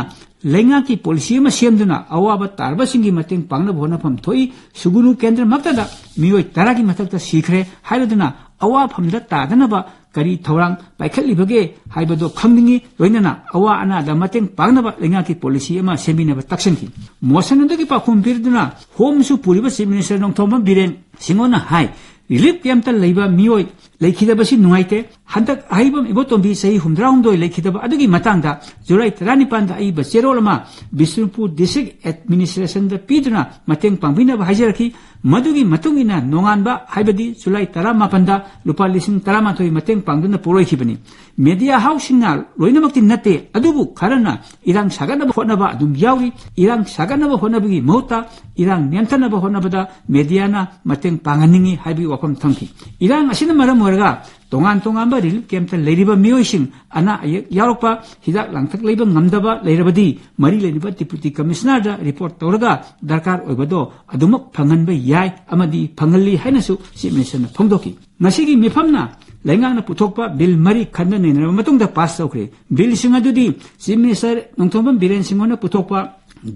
ꯂꯩꯉꯥꯛꯀꯤ ꯄꯣꯂꯤꯁꯤ ꯑꯃ ꯁꯦꯝꯗꯨꯅ ꯑꯋꯥꯕ ꯇꯥꯔꯕꯁꯤꯡꯒꯤ ꯃꯇꯦꯡ ꯄꯥꯡꯅꯕ ꯍꯣꯠꯅꯐꯝ ꯊꯣꯛꯏ꯫ ꯁꯨꯒꯨꯅꯨ ꯀꯦꯟꯗ꯭ꯔꯃꯛꯇꯗ ꯃꯤꯑꯣꯏ ꯇꯔꯥꯒꯤ ꯃꯊꯛꯇ ꯁꯤꯈ꯭ꯔꯦ ꯍꯥꯏꯔꯗꯨꯅ ꯑꯋꯥꯐꯝꯗ ꯇꯥꯗꯅꯕ ꯀꯔꯤ ꯊꯧꯔꯥꯡ ꯄꯥꯏꯈꯠꯂꯤꯕꯒꯦ ꯍꯥꯏꯕꯗꯣ ꯈꯪꯅꯤꯡꯏ꯫ ꯂꯣꯏꯅꯅ ꯑꯋꯥ ꯑꯅꯥꯗ ꯃꯇꯦꯡ ꯄꯥꯡꯅꯕ ꯂꯩꯉꯥꯛꯀꯤ ꯄꯣꯂꯤꯁꯤ ꯑꯃ ꯁꯦꯝꯕꯤꯅꯕ ꯇꯛꯁꯤꯟꯈꯤ꯫ ꯃꯣꯁꯟ ꯑꯗꯨꯒꯤ ꯄꯥꯎꯈꯨꯝ ꯄꯤꯔꯗꯨꯅ ꯍꯣꯝꯁꯨ ꯄꯨꯔꯤꯕ ꯆꯤꯐ ꯃꯤꯅꯤꯁꯇꯔ ꯅꯣꯡꯊꯣꯝꯕꯝ ꯕꯤꯔꯦꯟ ꯁꯤꯡꯍꯣꯅ ꯍꯥꯏ, ꯔꯤꯂꯤꯐ ꯀꯦꯝꯞꯇ ꯂꯩꯕ ꯃꯤꯑꯣꯏ ꯂꯩꯈꯤꯗꯕꯁꯤ ꯅꯨꯡꯉꯥꯏꯇꯦ꯫ ꯍꯟꯗꯛ ꯑꯍꯩꯕꯝ ꯏꯕꯣꯇꯣꯝꯕꯤ ꯆꯍꯤ ꯍꯨꯝꯗ꯭ꯔꯥꯍꯨꯝꯗꯣꯏ ꯂꯩꯈꯤꯗꯕ ꯑꯗꯨꯒꯤ ꯃꯇꯥꯡꯗ ꯖꯨꯂꯥꯏ ꯇꯔꯥꯅꯤꯄꯥꯟꯗ ꯑꯏꯕ ꯆꯦꯔꯣꯜ ꯑꯃ ꯕꯤꯁꯅꯨꯄꯨꯔ ꯗꯤꯁꯇ꯭ꯔꯤꯛ ꯑꯦꯗꯃꯤꯅꯤꯁꯇ꯭ꯔꯦꯁꯟꯗ ꯄꯤꯗꯨꯅ ꯃꯇꯦꯡ ꯄꯥꯡꯕꯤꯅꯕ ꯍꯥꯏꯖꯔꯛꯈꯤ꯫ ꯃꯗꯨꯒꯤ ꯃꯇꯨꯡ ꯏꯟꯅ ꯅꯣꯡꯉꯥꯟꯕ ꯍꯥꯏꯕꯗꯤ ꯖꯨꯂꯥꯏ ꯇꯔꯥꯃꯥꯄꯟꯗ ꯂꯨꯄꯥ ꯂꯤꯁꯤꯡ ꯇꯔꯥꯃꯥꯊꯣꯏ ꯃꯇꯦꯡ ꯄꯥꯡꯗꯨꯅ ꯄꯨꯔꯣꯏꯈꯤꯕꯅꯤ꯫ ꯃꯦꯗꯤꯌꯥ ꯍꯥꯎꯁꯁꯤꯡꯅ ꯂꯣꯏꯅꯃꯛꯇꯤ ꯅꯠꯇꯦ, ꯑꯗꯨꯕꯨ ꯈꯔꯅ ꯏꯔꯥꯡ ꯁꯥꯒꯠꯅꯕ ꯍꯣꯠꯅꯕ ꯑꯗꯨꯝ ꯌꯥꯎꯔꯤ꯫ ꯏꯔꯥꯡ ꯁꯥꯒꯠꯅꯕ ꯍꯣꯠꯅꯕꯒꯤ ꯃꯍꯨꯠꯇ ꯏꯔꯥꯡ ꯅꯦꯝꯊꯅꯕ ꯍꯣꯠꯅꯕꯗ ꯃꯦꯗꯤꯌꯥꯅ ꯃꯇꯦꯡ ꯄꯥꯡꯍꯟꯅꯤꯡꯏ ꯍꯥꯏꯕꯒꯤ ꯋꯥꯐꯝ ꯊꯝꯈꯤ꯫ ꯏꯔꯥꯡ ꯑꯁꯤꯅ ꯃꯔꯝ ꯑꯣꯏꯔꯒ ꯇꯣꯉꯥꯟ ꯇꯣꯉꯥꯟꯕ ꯔꯤꯂꯤꯐ ꯀꯦꯝꯞꯇ ꯂꯩꯔꯤꯕ ꯃꯤꯑꯣꯏꯁꯤꯡ ꯑꯅꯥ ꯑꯌꯦꯛ ꯌꯥꯎꯔꯛꯄ, ꯍꯤꯗꯥꯛ ꯂꯥꯡꯊꯛ ꯂꯩꯕ ꯉꯝꯗꯕ ꯂꯩꯔꯕꯗꯤ ꯃꯔꯤ ꯂꯩꯅꯕ ꯗꯤꯄꯨꯇꯤ ꯀꯃꯤꯁꯅꯔꯗ ꯔꯤꯄꯣꯔꯠ ꯇꯧꯔꯒ ꯗꯔꯀꯥꯔ ꯑꯣꯏꯕꯗꯣ ꯑꯗꯨꯃꯛ ꯐꯪꯍꯟꯕ ꯌꯥꯏ ꯑꯃꯗꯤ ꯐꯪꯍꯜꯂꯤ ꯍꯥꯏꯅꯁꯨ ꯆꯤꯐ ꯃꯤꯅꯤꯁꯇꯔꯅ ꯐꯣꯡꯗꯣꯛꯈꯤ꯫ ꯉꯁꯤꯒꯤ ꯃꯤꯐꯝꯅ ꯂꯩꯉꯥꯛꯅ ꯄꯨꯊꯣꯛꯄ ꯕꯤꯜ ꯃꯔꯤ ꯈꯟꯅ ꯅꯩꯅꯔꯕ ꯃꯇꯨꯡꯗ ꯄꯥꯁ ꯇꯧꯈ꯭ꯔꯦ꯫ ꯕꯤꯜꯁꯤꯡ ꯑꯗꯨꯗꯤ ꯆꯤꯐ ꯃꯤꯅꯤꯁꯇꯔ ꯅꯣꯡꯊꯣꯝꯕꯝ ꯕꯤꯔꯦꯟ ꯁꯤꯡꯍꯣꯅ ꯄꯨꯊꯣꯛꯄ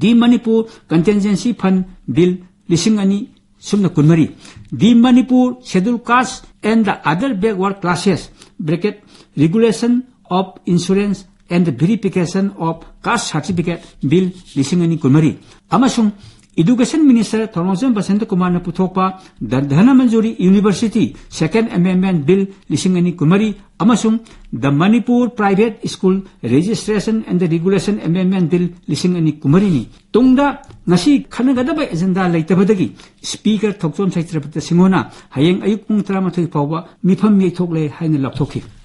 ꯗꯤ ꯃꯅꯤꯄꯨꯔ ꯀꯟꯇꯤꯟꯖꯦꯟꯁꯤ ꯐꯟ ꯕꯤꯜ ꯂꯤꯁꯤꯡ ꯑꯅꯤ ꯁꯨꯞꯅ ꯀꯨꯟꯃꯔꯤ, the Manipur schedule caste and the other backward classes, bracket, Regulation of Insurance and Verification of Caste Certificate Bill ꯂꯤꯁꯤꯡ ꯑꯅꯤ ꯀꯨꯟꯃꯔꯤ, ꯑꯃꯁꯨꯡ Education Minister ꯊꯧꯔꯝꯆꯝ ꯕꯁꯟꯇ ꯀꯨꯃꯥꯔꯅ ꯄꯨꯊꯣꯛꯄ The Dhanamanjuri University Second Amendment Bill ꯂꯤꯁꯤꯡ ꯑꯅꯤ ꯀꯨꯟꯃꯔꯤ ꯑꯃꯁꯨꯡ The Manipur Private School Registration and the Regulation Amendment Bill ꯂꯤꯁꯤꯡ ꯑꯅꯤ ꯀꯨꯟꯃꯔꯤꯅꯤ꯫ ꯇꯨꯡꯗ ꯉꯁꯤ ꯈꯟꯅꯒꯗꯕ ꯑꯦꯖꯦꯟꯗꯥ ꯂꯩꯇꯕꯗꯒꯤ ꯁ꯭ꯄꯤꯀꯔ ꯊꯧꯆꯣꯝ ꯁꯩꯇ꯭ꯔꯄꯇ ꯁꯤꯡꯍꯅ ꯍꯌꯦꯡ ꯑꯌꯨꯛ ꯄꯨꯡ ꯇꯔꯥꯃꯥꯊꯣꯏ ꯐꯥꯎꯕ ꯃꯤꯐꯝ ꯌꯩꯊꯣꯛꯂꯦ ꯍꯥꯏꯅ ꯂꯥꯎꯊꯣꯛꯈꯤ꯫